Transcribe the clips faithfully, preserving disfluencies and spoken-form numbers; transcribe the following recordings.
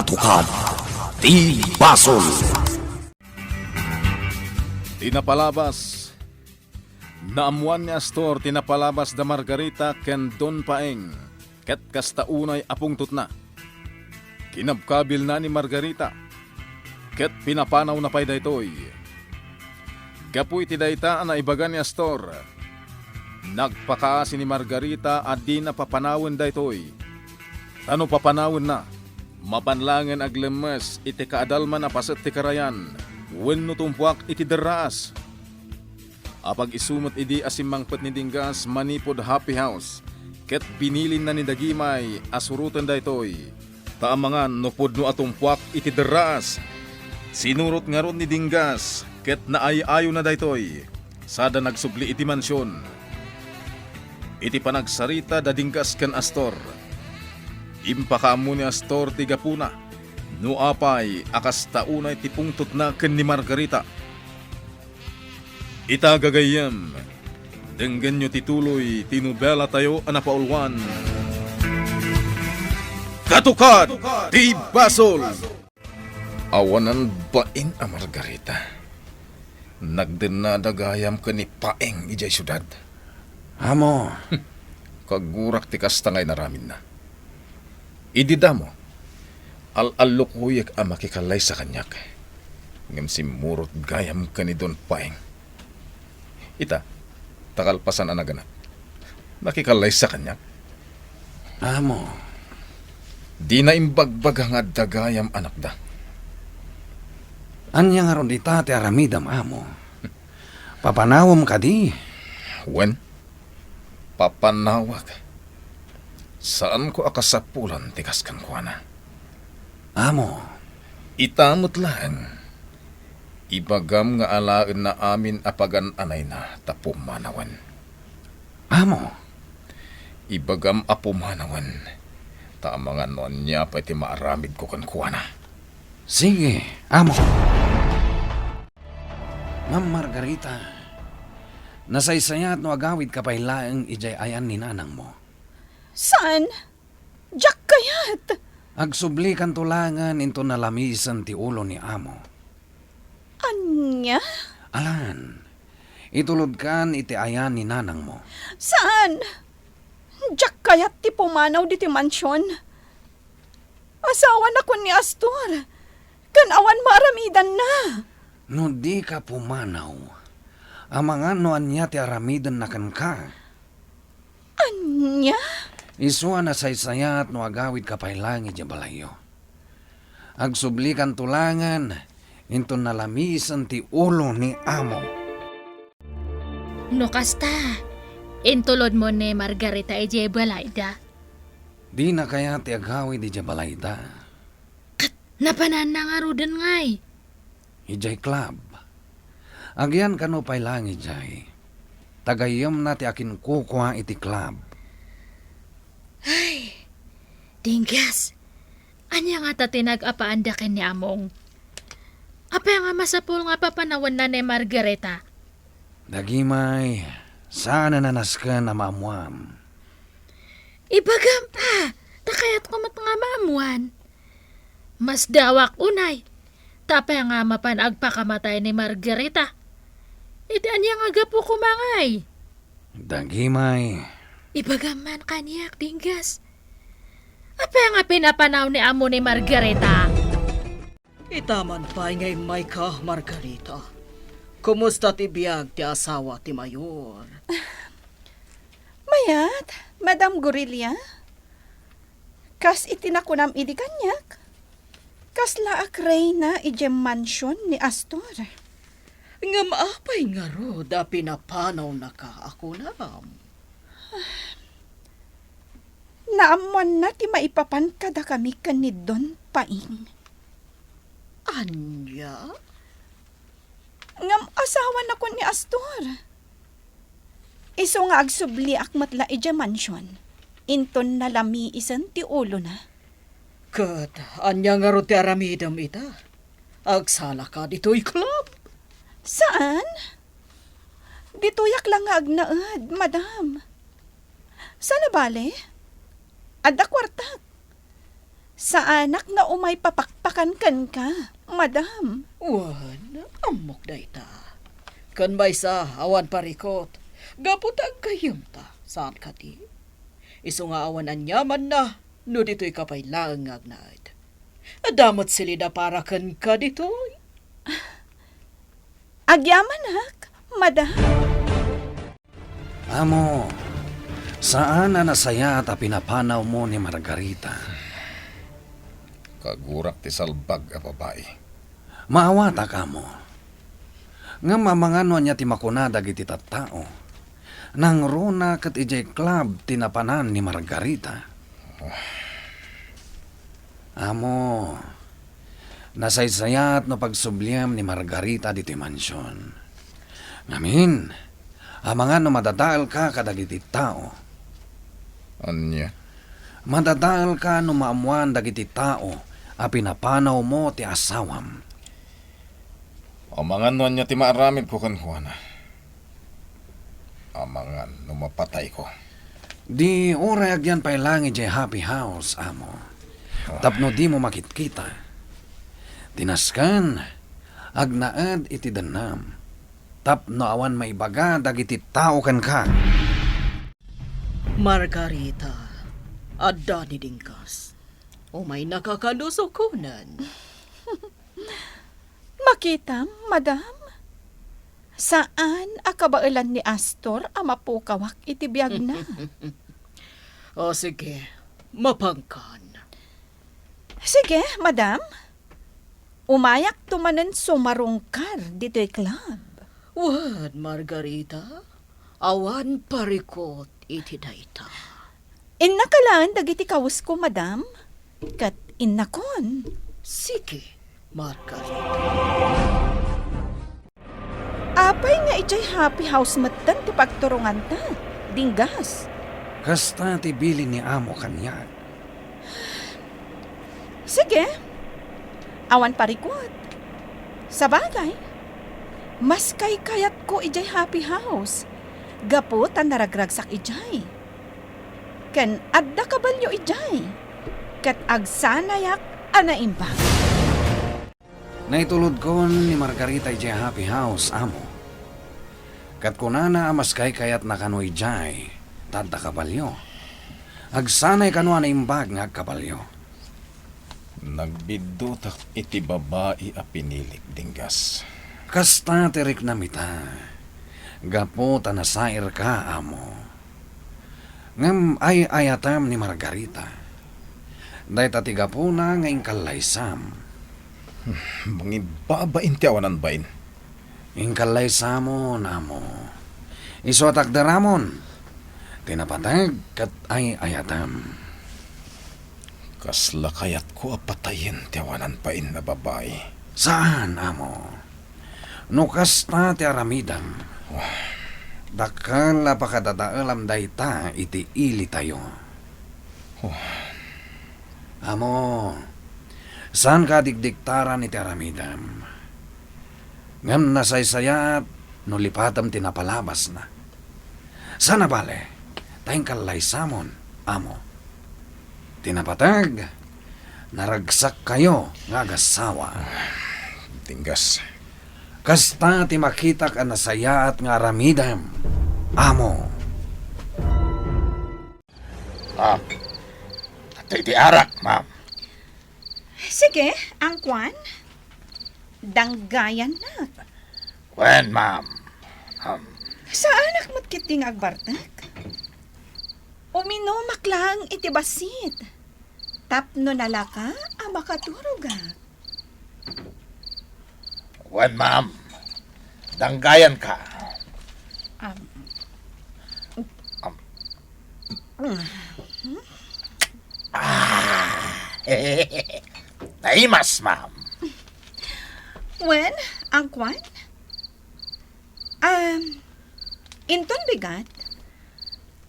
Tukad ti basol. Ti napalabas. Naammoan ni Astor ti napalabas da Margarita ken Don Paeng, ket kasta unay a pungtotna. Kinabkabilna ni Margarita, ket pinapanawna pay daytoy. Gapu iti dayta a naibaga ni Astor, nagpakaasi ni Margarita a dina papanawen daytoy. Ta no papanawenna, mapan laengen aglemmes iti kaadalman a paset ti karayan wenno tumpuak iti derraas. Apag-isu met idi a simmangpet ni Dinggas manipud Happy House, ket binilinna ni Dagimay a suroten daytoy. Ta amangan no pudno a tumpuak iti derraas. Sinurot ngarud ni Dinggas ket naay-ayona daytoy, sada nagsubli iti mansion. Iti panagsarita da Dinggas ken Astor, impakaammo ni Astor ti gapuna no apay a kasta unay ti pungtotna ken ni Margarita. Ita gagayyem, denggenyo ti tuloy ti nobelatayo a napauluan, Katukad ti Basol! Awanan bain a Margarita. Nagdennada gayam ken ni Paeng idiay siudad. Amo. Kagurak ti kasta nga inaramidna. Idi damo, al-allukuyek a makikallaysa kaniak. Ngem simmurot gayam ken ni Don Paeng. Ita, ta kalpasan a naganap, nakikallaysa kaniak. Amo. Dina imbagbaga nga adda gayam anakda. Ania ngarud ita ti aramidem, amo? Papanawem kadi? Wen, papanawek. Saanko a kasapulan ti kas kenkuana. Amo. Ita met laeng, ibagam nga alaenna amin a pagan-anayna ta pumanawen. Amo. Ibagam a pumanawen, ta amangan no ania pay ti maaramidko kenkuana. Sige, amo. Ma'am Margarita, nasaysayat no agawidka pay laeng idiay ayan ni nanangmo. Saan? Diak kayat! Agsublikanto laengen inton nalamisen ti ulo ni amo. Ania? Alan, itulodkan iti ayan ni nanangmo. Saan? Diak kayat ti pumanaw ditoy mansion. Asawanakon ni Astor, ken awan maaramidanna. No dika pumanaw, amangan no ania ti aramidenna kenka. Ania? Isu a nasaysayat no agawidka pay laeng idiay balayyo. Agsublikanto laengen inton nalamisen ti ulo ni amo. No kasta, intulodmo ni Margarita idiay balayda. Dina kayat ti agawid idiay balayda. Ket napananna ngaruden ngay? Idiay club. Agyan kano pay laeng idiay. Ta gayyemna ti akinkukua iti club. Ay, Dinggas, ania ngata ti nagapaanda ken ni Among? Apay nga masapul nga papanawenna ni Margarita? Dagimay, saan a nasken a maammuam. Ibagam a, ta kayatko met nga maammuan. Masdawak unay, ta apay nga mapan agpakamatay ni Margarita? Iti ania nga gapu koma ngay? Dagimay. Ibagam man kaniak, Dinggas. Apay nga pinapanaw ni Amo ni Margarita? Ita man pay nga immayka, Margarita. Kumusta ti biag ti asawa ti mayor? Mayat, Madam Gorilla. Kas iti nakunam idi kaniak, kaslaak reyna idiay mansion ni Astor. Ngem apay ngarud a pinapanawnaka a kunam? Naammoanna ti maipapan kadakami ken ni Don Paing. Ania? Ngem asawanakon ni Astor. Isu nga agsubliak met la idiay mansion, inton nalamiisen ti ulona. Ket ania ngarud ti aramidem ita? Agsalaka ditoy club? Saan? Ditoyak la nga agnaed, madam. Saan a bale? Adda kuartak. Saanak nga umay papakpakan kenka, madam. Wen, ammok dayta. Ken maysa, awan parikut, gapu ta aggayyemta, saan kadi? Isu nga awan aniamanna, no ditoyka pay laeng nga agnaed. Adda met silida para kenka ditoy. Agyamanak, madam. Amo, saan a nasayaat a pinapanawmo ni Margarita. Kagurak ti salbag a babai. Maawatak, amo. Ngem amangan no ania ti makuna dagiti tattao. Nangruna ket idiay club ti napanan ni Margarita. Amo, nasaysayaat no pagsubliem ni Margarita ditoy mansion. Ngamin, amangan no madadaelka kadagiti tao. Ania? Madadaelka no maammoan dagiti tao a pinapanawmo ti asawam. Amangan no ania ti maaramidko kenkuana. Amangan no mapatayko. Di uray agyan pay lang idiay happy house, amo. Ah. Tapno dimo makitkita. Ti nasken, agnaed iti dennam. Tapno awan maibaga dagiti tao kenka. Margarita, adda ni Dinggas. Umaynaka kano sukonen. Makitam, madam? Saan a kabaelan ni Astor a mapukawak iti biagna. O, sige, mapankan. Sige, madam. Umayakto manen sumarungkar ditoy club. Wen, Margarita, awan parikut iti dayta. Innaka laeng dagiti kawesko, madam, ket innakon. Sige, Margarita. Apay nga idiay happy house metten ti pagturonganta, Dinggas? Kasta ti bilin ni amo kaniak. Sige. Awan parikut. Sabagay, mas kaykayatko idiay happy house, gapu ta naragragsak idiay. Ken adda kabalio idiay, ket agsanayak a naimbag. Naitulodkon ni Margarita idiay happy house, amo. Ket kunana a mas kaykayatna kano idiay, ta adda kabalio. Agsanay kano a naimbag nga agkabalio. Nagbiddutak iti babai a pinilik, Dinggas. Kasta ti riknam ita, gapu ta nasairka, amo. Ngem ay-ayatem ni Margarita. Dayta ti gapuna nga inkallaysam. Mangibbabain ti awanan bain. Inkallaysamon, amo. Isu a takderamon. Ti napateg ket ay-ayatem. Kasla kayatko a patayen ti awanan bain a babai. Saan, amo. No kasta ti aramidem, dakkel a pakadadaelam dayta iti ilitayo. Amo, saanka a dikdiktaran iti aramidem. Ngem nasaysayaat no lipatem ti napalabasna. Sana bale, ta inkallaysamon, amo. Ti napateg, naragsakkayo nga agassawa. Dinggas. Kasta ti makitak a nasayaat nga aramidem, amo. Ma'am, adtoy ti arak, ma'am. Sige, angkuan. Danggayannak. Wen, ma'am. Um. Saanak met ketdi nga agbartek. Uminumak laeng iti bassit. Tapno nalaka a makaturogak. Wen, ma'am. Danggayanka. Um. Um. Ah. Naimas, ma'am. Wen, angkuan? Um, inton bigat,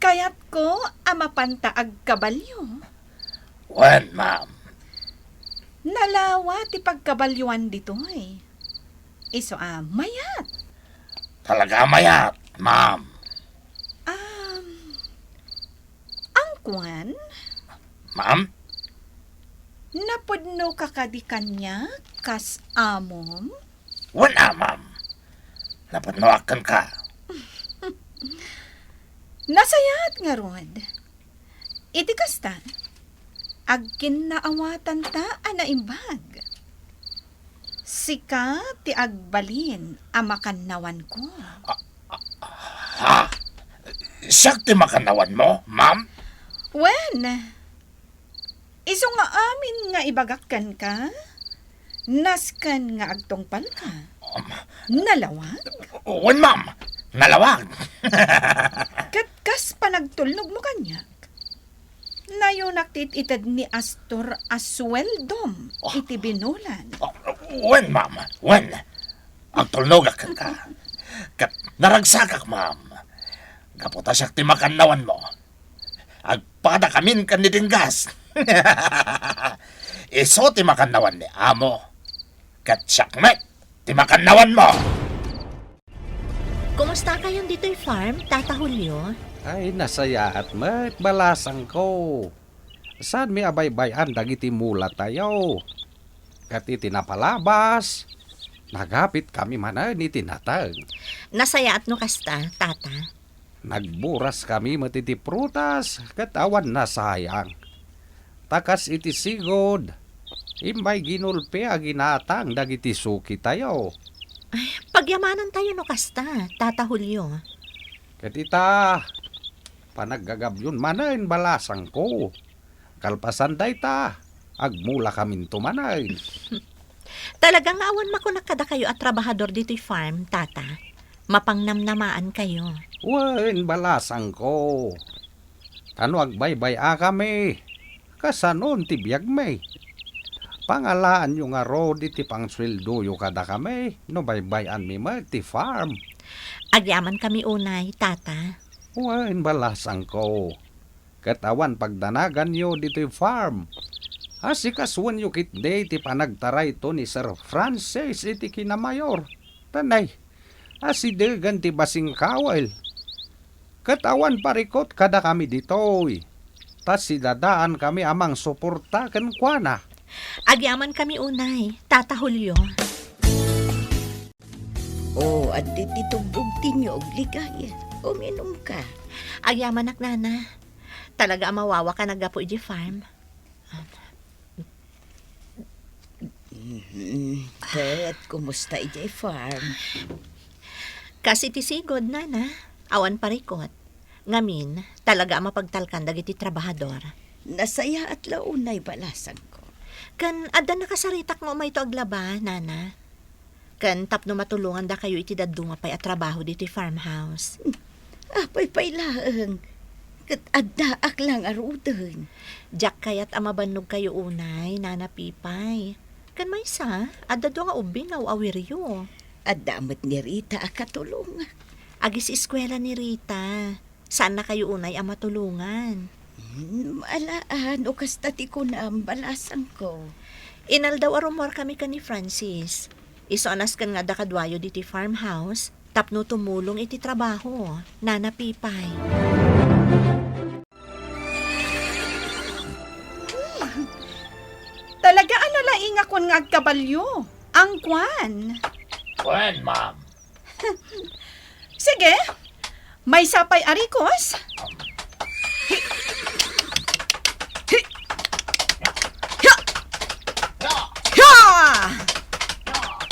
kayatko a mapanta agkabalio. Wen, ma'am. Nalawa ti pagkabalioan ditoy. Isu a mayat. Talaga a mayat, ma'am. Um, angkuan? Ma'am? Napudnoka kadi kaniak kas amom? Wen, ma'am. Napudnoak kenka. Nasayaat ngarud. Iti kasta, agkinnaawatanta a naimbag. Sika ti agbalin a makannawanko. Ha? Siak ti makannawanmo, ma'am? Wen, isu nga amin nga ibagak kenka, nasken nga agtungpalka. Um, Nalawag? Wen, ma'am. Nalawag. Ket kas panagtulnogmo kaniak, nayunak ti it-ited ni Astor a sueldom Oh. iti binulan. Oh, wen, ma'am. Wen. Agtulnogak kenka. Ket naragsakak, ma'am. Gapu ta siak ti makannawanmo. Agpadakamin ken ni Dinggas. Isu ti makannawan ni amo. Ket siak met ti makannawanmo. Kumusta kayon ditoy farm, Tata Julio? Ay, nasayaat met, balasangko. Saanmi a baybay-an dagiti mulatayo. Ket iti napalabas, nagapitmi manen iti nateng. Nasayaat no kasta, Tata. Nagburaskami met iti prutas ket awan nasayang. Ta kas iti sigud, imbay ginulpi a ginatang dagiti sukitayo. Ay, pagyamanantayo no kasta, Tata Julio. Ket ita, panaggagabyon manen, balasangko. Kalpasan dayta, agmulakaminto manen. Talaga nga awan makunak kadakayo a trabahador ditoy farm, Tata. Mapangnamnamaankayo. Wen, balasangko. Ta no agbaybay-akami, kasanon ti biagmi? Pangalaanyo ngarud iti pangsueldoyo kadakami no baybay-anmi met ti farm. Agyamankami unay, Tata. Wen, balasangko. Ket awan pagdanaganyo ditoy farm. Asikasuenyo ketdi ti panagtarayto ni Sir Francis iti kinamayor. Tanay, asidegen ti basing kawel. Ket awan parikut kadakami ditoy. Ta sidadaankami a mangsuporta kenkuana. Agyamankami unay, Tata Julio. O, adda ti tubbog ti niyog, Ligaya. Uminumka. Agyamanak, Nana. Talaga a mawawak a naggapu idiay farm. Mhm. Ket, kumusta idiay farm? Kas iti sigud, Nana. Awan parikut. Ngamin, talaga a mapagtalkan dagiti trabahador. Nasayaat la unay, balasangko. Ken adda nakasaritak nga umayto aglaba, Nana. Ken tapno matulongandakayo iti dadduma pay a trabaho ditoy farmhouse. Apay pay laeng. Ket addaak la ngaruden. Diak kayat a mabannogkayo unay, Nana Pipay. Ken maysa, adda dua nga ubbing nga aw-awiryo. Adda met ni Rita a katulongak. Agis-eskuela ni Rita. Saannakayo unay a matulongan. Hmm, ala, a, no kasta ti kunam, balasangko. Inaldaw a rummuarkami ken ni Francis. Isu a nasken nga adda kaduayo ditoy farmhouse tapno tumulong iti trabaho, Nana Pipay. Talaga a nalaingakon nga agkabalio. Angkuan. Wen, ma'am. Sige. Maysa pay a rikos. Hi. Hi. Hia! Hia!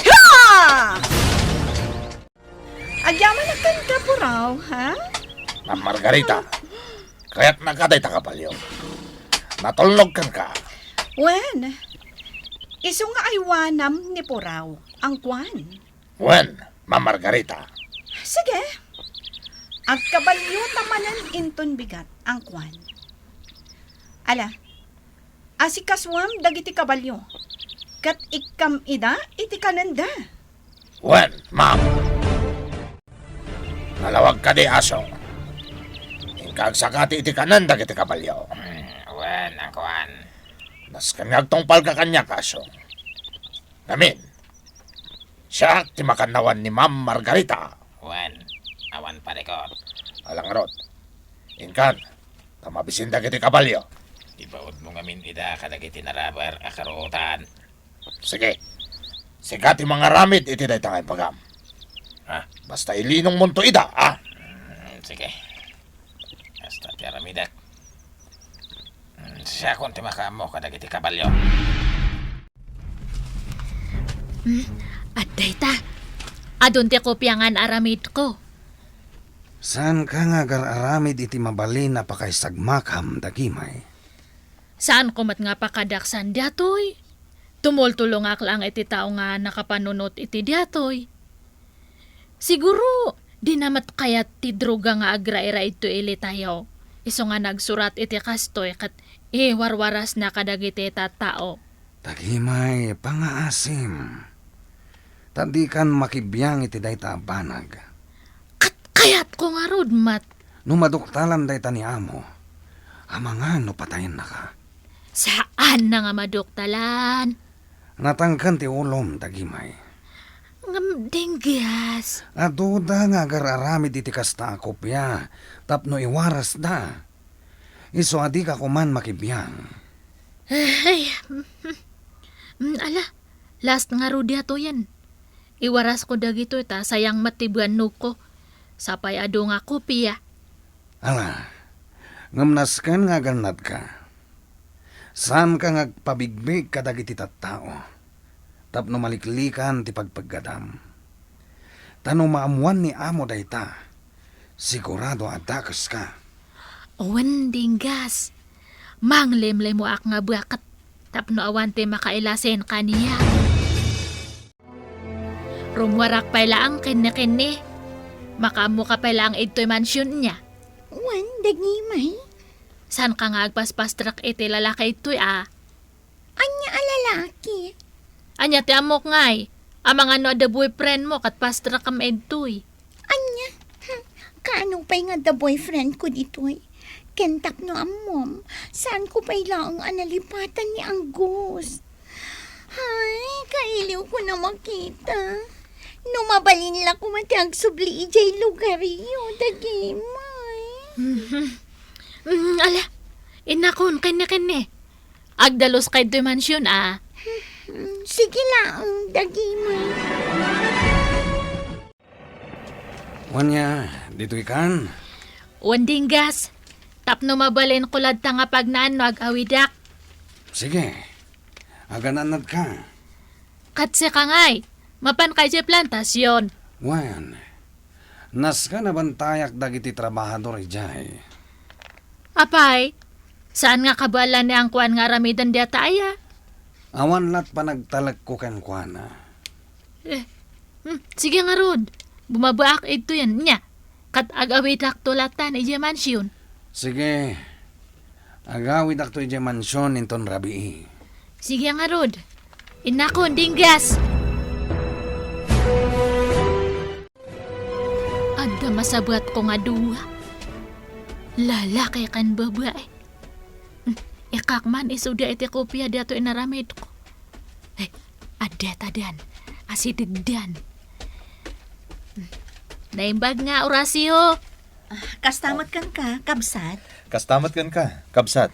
Hia! Agyamanak kenka, Puraw, ha? Ma'am Margarita, kayatnaka dayta kabalio. Natulnog kenka. Wen, isu nga aywanam ni Puraw, angkuan. Wen, Ma'am Margarita. Sige. Agkabaliota manen inton bigat, angkuan. Ala, asikasuem dagiti kabalio, ket ikkam ida iti kanenda. Wen, ma'am. Nalawag kadi, Asong? Inka agsakati iti kanen dagiti kabalio. Hmm, wen, angkuan. Nasken nga agtungpalka kaniak, Asong. Ngamin, siak ti makannawan ni Ma'am Margarita. Wen, awan parikot. Ala ngarud, inkan, ta mabisin dagiti kabalio. Ibaudmo ngamin ida kadagiti naraber a karuotan. Sige. Sika ti mangaramid iti dayta nga ibagam. Ha? Basta ilinongmonto ida, ha? Mm, sige. Basta ti aramidek. Mm, siakon ti makaammo kadagiti kabalio. Hmm, adda ita. Adun ti kopia nga naaramidko. Saanka nga agar-aramid iti mabalin a pakaisagmakam, Dagimay? Saanko met nga pakadaksan daytoy. Tumultulongak laeng iti tao nga nakapanunot iti daytoy. Siguro, dina met kayat ti droga nga agraira idtoy ilitayo. Isu nga nagsurat iti kastoy ket iwarwarasna kadagiti tattao. Dagimay, pangaasim. Ta dikan makibiang iti dayta a banag. Ket kayatko ngarud met. No maduktalan dayta ni amo, amangan no patayennaka. Saanna nga maduktalan. Natangken ti ulom, Dagimay. Ngem, Dinggas. Aduda nga agar-aramid iti kasta a kopia tapno iwarasda. Isu a dika koman makibiang. Ay, mm, ala, last ngarud daytoyen. Iwarasko dagitoy ta sayang met ti biannogko. Sapay adu nga kopia. Ala, ngem nasken nga agannadka. Saanka nga agpabigbig kadagiti tattao tapno maliklikan ti pagpeggadam. Ta no maammuan ni amo dayta, sigurado a dakeska. Wen, Dinggas. Manglimlimoak nga biaket tapno awan ti makailasin kaniak. Rummuarak pay laeng kenni-kenni. Makaammoka pay laeng idtoy mansion niya. Wen, Dagimay. Saanka nga agpaspastrek iti lalaki idtoy a? Ania a lalaki? Ania ti ammok ngay? Amangan no adda boyfriend mo ket pastrakem idtoy. Ania? Hmm, kaano pay nga adda boyfriend ko ditoy? Ken tapno ammom, saanko pay laeng a nalipatan ni Angus. Ay, kailiwko na makita. No mabalin la koma ti agsubli idiay lugaryo, Dagimay. Mm, ala, innakon, kenni, kenni. Agdaluska idtoy mansion a. Hmm, sige laeng, Dagimay. Wen aya, ditoy kan? Wen, Dinggas. Tapno mabalinko latta nga pagnaan no ag-awidak. Sige. Agan-annadka. Ket sika ngay, mapanka idiay plantasion. Wen, nasken a bantayak dagiti trabahador idiay. Apay, saan nga kabaelan ni angkuan nga aramiden dayta aya? Awan lat panagtalekko kenkuana. Eh, hmm, sige ngarud. Bumabaak idtoyen, nia. Ket ag-awidakto latan idiay mansion. Sige. Agawidakto idiay mansion inton rabii. Sige ngarud. Innakon, Dinggas. Adda masabatko nga dua. Lalaki ken babai. Hmm, ikak man isuda iti kopia daytoy inaramidko. Eh, adda ta dan. Asidegdan. Hmm. Naimbag nga, Horacio. Ah, kasta met kenka, kabsat. Kasta met kenka, kabsat.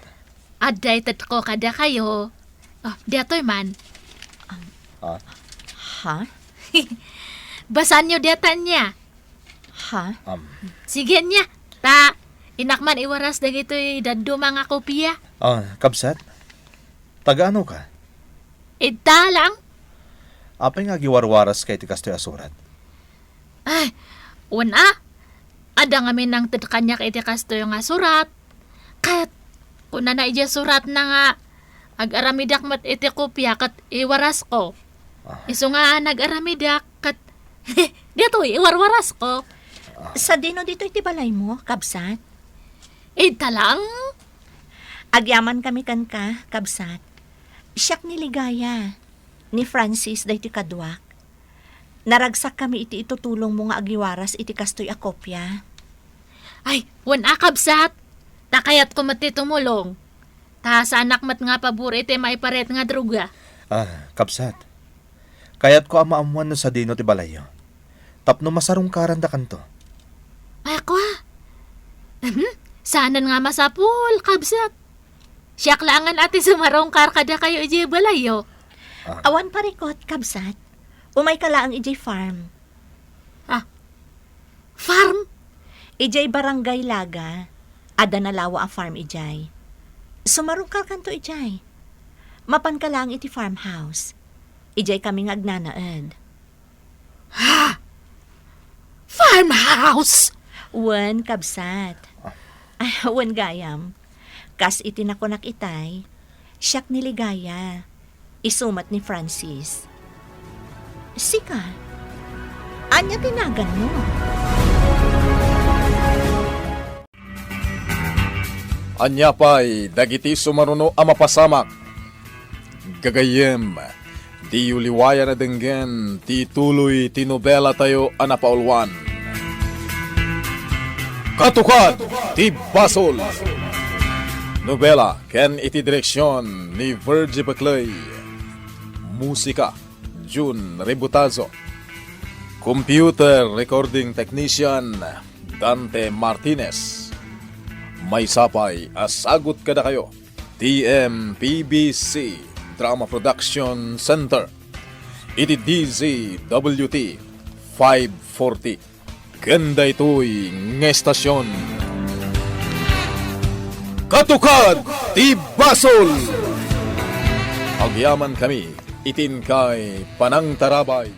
Adda itedko kadakayo. Oh, daytoy man. Ah. Ha? Basaanyo dayta nia. Ha? Um. Sige nia. Ta, innak man iwaras dagitoy dadduma nga kopia. Ah, kabsat? Taga-anoka? Ita lang. Apay nga agiwarwaraska iti kastoy a surat? Ay, wen a. Adda ngamin nangted kaniak iti kastoy nga surat. Ket kunana idiay suratna nga ag-aramidak met iti kopia ket iwarasko. Ah. Isu nga nag-aramidak ket daytoy iwarwarasko. Ah. Sadino ditoy ti balaymo, kabsat? Ita lang. Agyamankami kenka, kabsat. Siak ni Ligaya, ni Francis daytoy kaduak. Naragsakkami iti itutulongmo nga agiwaras iti kastoy a kopia. Ay, wen a, kabsat. Ta kayatko met ti tumulong. Ta saanak met nga pabor iti maiparet nga droga. Ah, kabsat. Kayatko a maammuan no sadino ti balayyo. Tapno masarungkarandakanto. Ay, kua. Mhm. Saanen nga masapul, kabsat. Siak laengen a ti sumarungkar kadakayo idiay balayyo. Ah. Awan parikut, kabsat. Umayka laeng idiay farm. Ah, farm? Idiay Barangay Laga, adda nalawa a farm idiay. Sumarungkarkanto idiay. Mapanka laeng iti farmhouse. Idiay kami nga agnanaed. Ha? Farmhouse? Wen, kabsat. Ah. Ay, wen gayam. Kas iti nakunak itay, siak ni Ligaya. Isu met ni Francis. Sika, ania ti naganmo? Ania pay dagiti sumaruno a mapasamak? Gagayyem, diyo liwayan a denggen ti tuloy ti nobelatayo a napauluan, Katukad ti Basol. Nobela ken iti direksion ni Virgie Beclay. Musika, Jun Rebutazo. Computer recording technician, Dante Martinez. Maysa pay a sagut kadakayo, T M P B C Drama Production Center, iti D Z W T five forty. Ken daytoy nga estasion, Katukad ti Basol! Agyamankami iti inkay panangtarabay.